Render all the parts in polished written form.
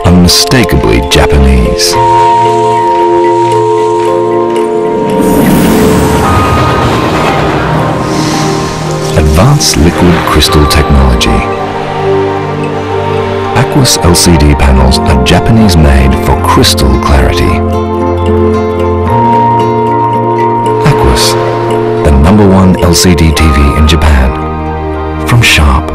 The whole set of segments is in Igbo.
Unmistakably Japanese. Advanced liquid crystal technology. Aquos LCD panels are Japanese made for crystal clarity. Aquos, the #1 LCD TV in Japan. From Sharp.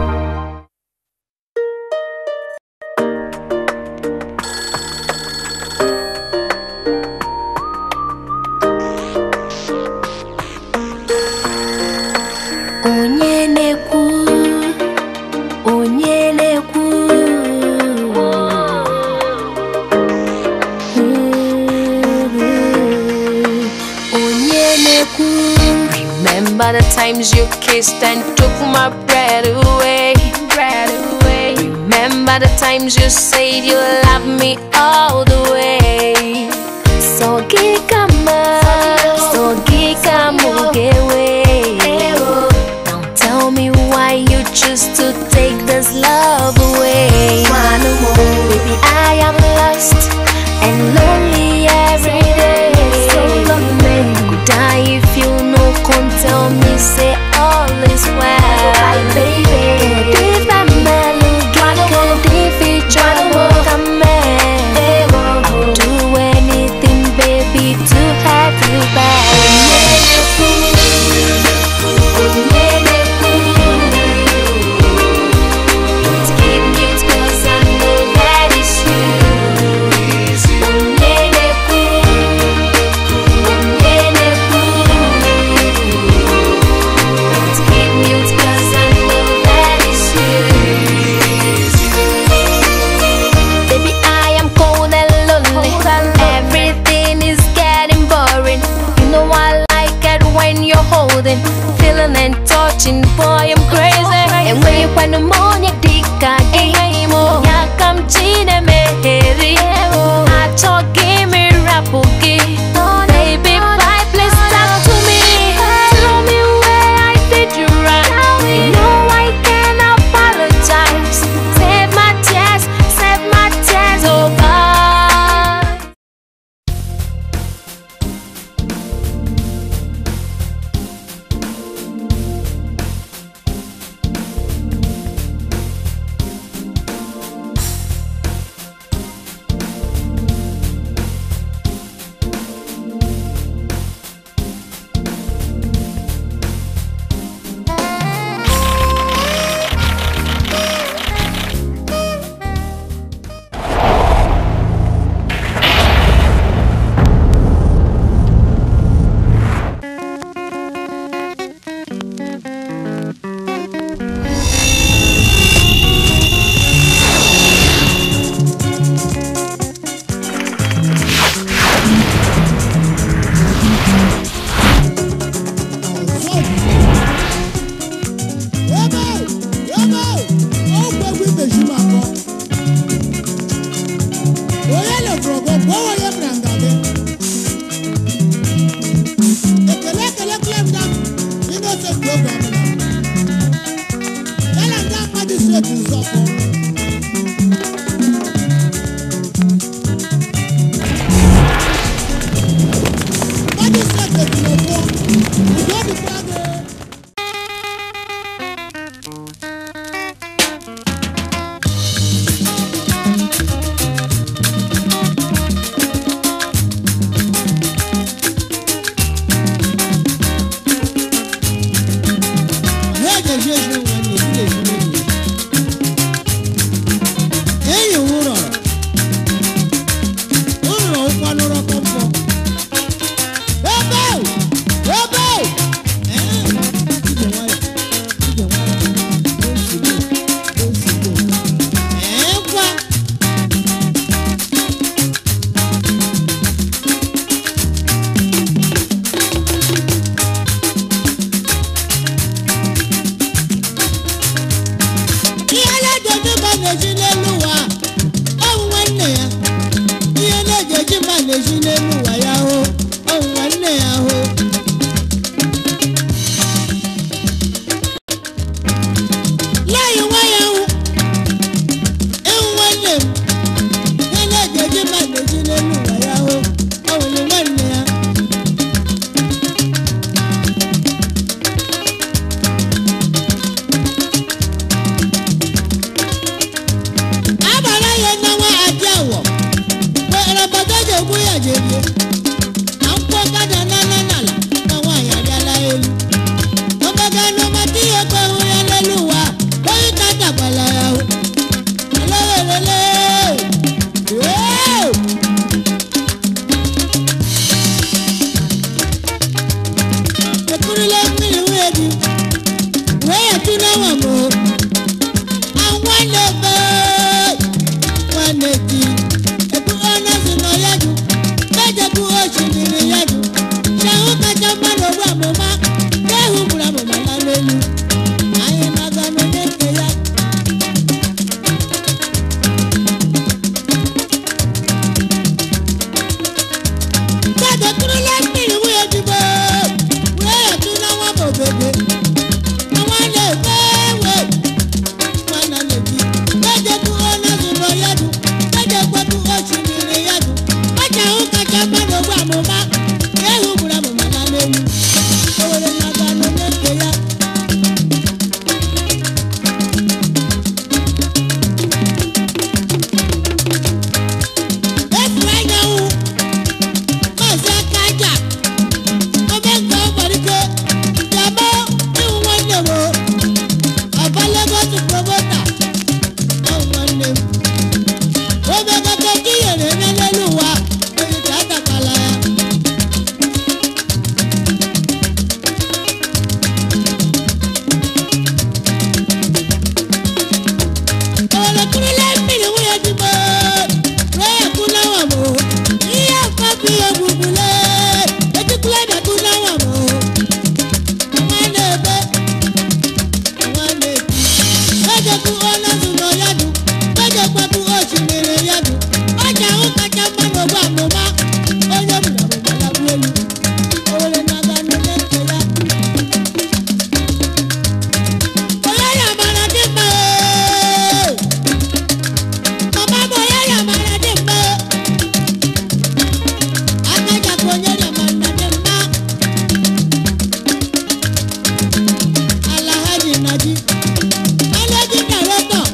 Remember the times you kissed and took my breath away. Remember the times you said you loved me all the way. So gikama, so gikamugewe. Now tell me why you choose to take this love away. Baby, I am lost and lonely every day. Could die if you no can tell me, say all is well, baby. I'll do anything, baby, to have you back. Keep mute, 'cause I know that it's you. Keep mute, 'cause I know that it's you. Baby, I am cold and lonely. Everything is getting boring. You know I like it when you're holding, feeling and touching. Boy, I'm crazy. And when you find pneumonia, baby, bye, please talk to me. Tell me where I did you wrong. You know I can apologize. Save my tears, oh bye. jerie na nkwọ gada n'ala n'ala na nwaanyị arịala elu ọgbaga n'ọmata ihe kwe hụ ya n'elu ụwa onye ka dakwala ya o elewerele ee. Ekurula mmiri nwunye di wee ya tụ n'ọnwa m o àwọn lè bẹ́ wọn lè di ẹ̀kú ọ̀nà sùnà yájú méje kú oṣù nìrì yájú ṣàwọn kájà mọ́nà owó àmọ́má kéhùn múra mọ̀mọ́ lálẹ́lu àyè màgànà lékè yá. Jáde kúrò lẹ́mìrì wúyẹ dìbò wúyẹ tún náà wọ́n bò bèbè àwọn lè fẹ́ wẹ̀ wọn lè di méje kú ọ̀nà sùnà yájú méje kú oṣù nìrì yájú ọjà ń kájà mọ́nà owó àmọ́má kéhùn múra mọ̀mọ́ lálẹ́lu òwòrè màgànà lékè yá. Efu anyanwụ Maazị Akaja Omega Ọgbarike Jama ịhụ nwanne m o Ọba Lagos Promota ịhụ nwanne m Omega Kedu nyere eme n'elu ụwa onye ka atakwala ya. Owere mmiri nwunye di m wee ya kú náwà mọ́ ihe afọ ihe gbugbule etikwula bịa náwà mọ́ nwa na-ebe nwa na-eti ejekwu ọnọdụ nọ ya dụ ejekwu osimiri ya dụ ọjà ahụ kacha mma n'ogbe amụma onye bụla bụla bụ elu owere na-aga n'ule nke ya onye ya mara dị mma ee. Mama bụ onye ya mara dị mma akajakwa onye ya mara dị mma Alhaji Naji Managing Director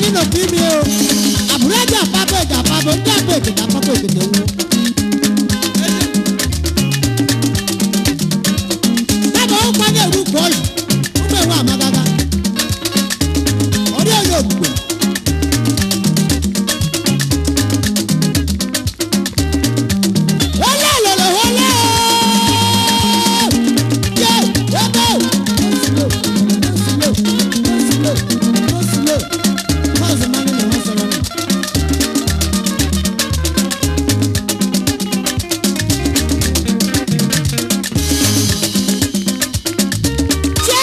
Nínú fíìmù o àbúrò ẹ̀jẹ̀ àpapọ̀ ẹ̀jẹ̀ àpapọ̀ ń dàpọ̀ èkìtì àpapọ̀ èkìtì wú. Dábàá ó pàdé ìlú bọ́ọ̀lù ó bẹ̀ wọ́n àmàgàgà ọdún ọ̀yọ́ ògbè. Wọlé lọlọ wọlé ooo! Yé yébò! Go slow, go slow, go slow, go slow. Pause mani ni wọ́n sọ̀rọ̀ nù. Ṣé!